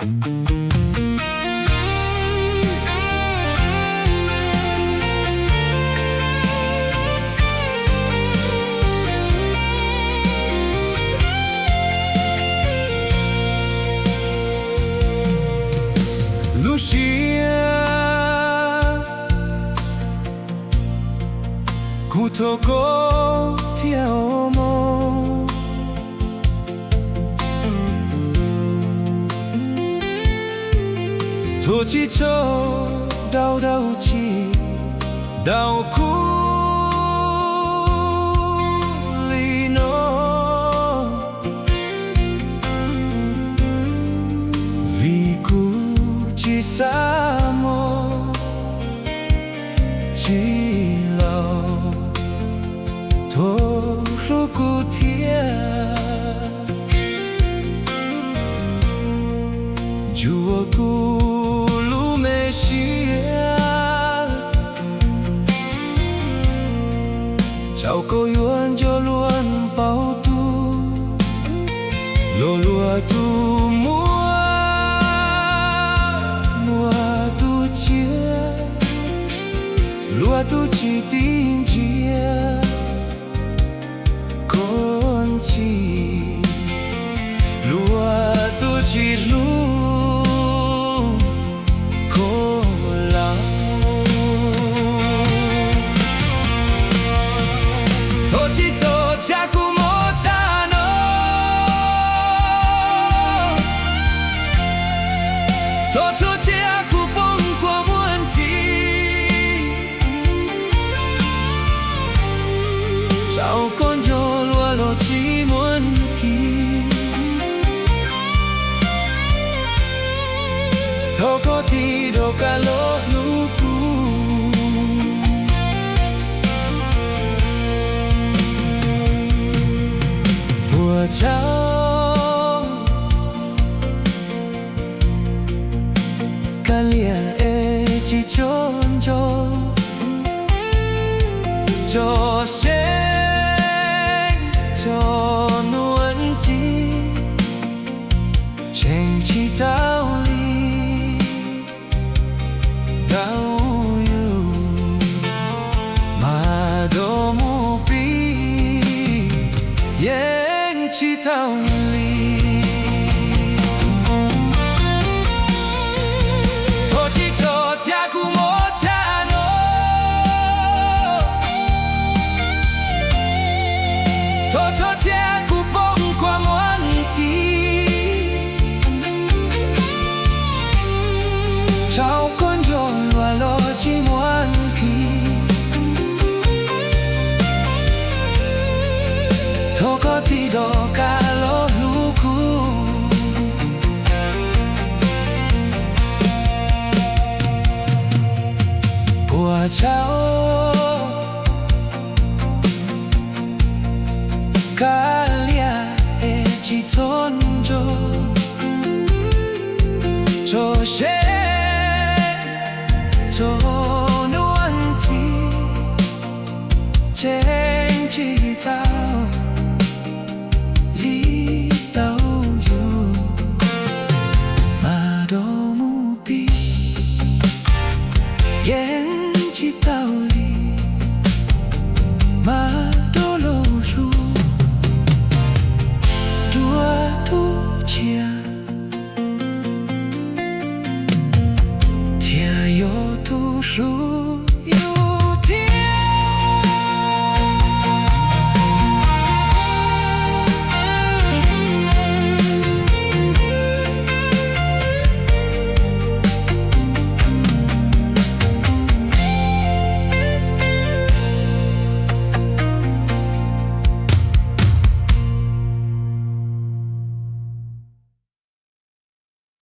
Lub siab kuv thov koj thiab os mog, thov tsis txhob daus, daus tsis daus kuv li no, vim kuv tsis xav mob tsis laus, thov hlub kuv thiab. Ntsuas kuv lub me siab, txawm koj yuav nco luag npaum twg, los luag tus muaj, luag tus tshiab, luag tus tsis ti ntsia koj ntxhi, luag tus tsis hlub koj laus. Thov tsis txhob txhawb kuv mob tshaj no, thov txhob cia kuv poob kua muag ntxhi, txawm koj nco luag los tsis muaj nqis, thov koj tig rov qab los hlub kuv. Puas tsaug, kav liam es tsis txhob ntso, tso seeb tso nuav ntxhi, tseem tsis tau li. Tau yus mas dua mus pib yeej tsis tau li. Thov tsis txhob txhawb kuv mob tshaj no, thov txhob cia kuv poob kua muag ntxhi, txawm koj nco luag los tsis muaj nqis, thov koj tig rov qab los hlub kuv. Puas tsaug, kav liam es tsis txhob ntso, tso seeb tso nuav ntxhi, tseeb tsis tau li. Tau yus mas dua mus pib yeej tsis tau li, mas dua los hlub dua tus tshiab thiaj yog tus hlub.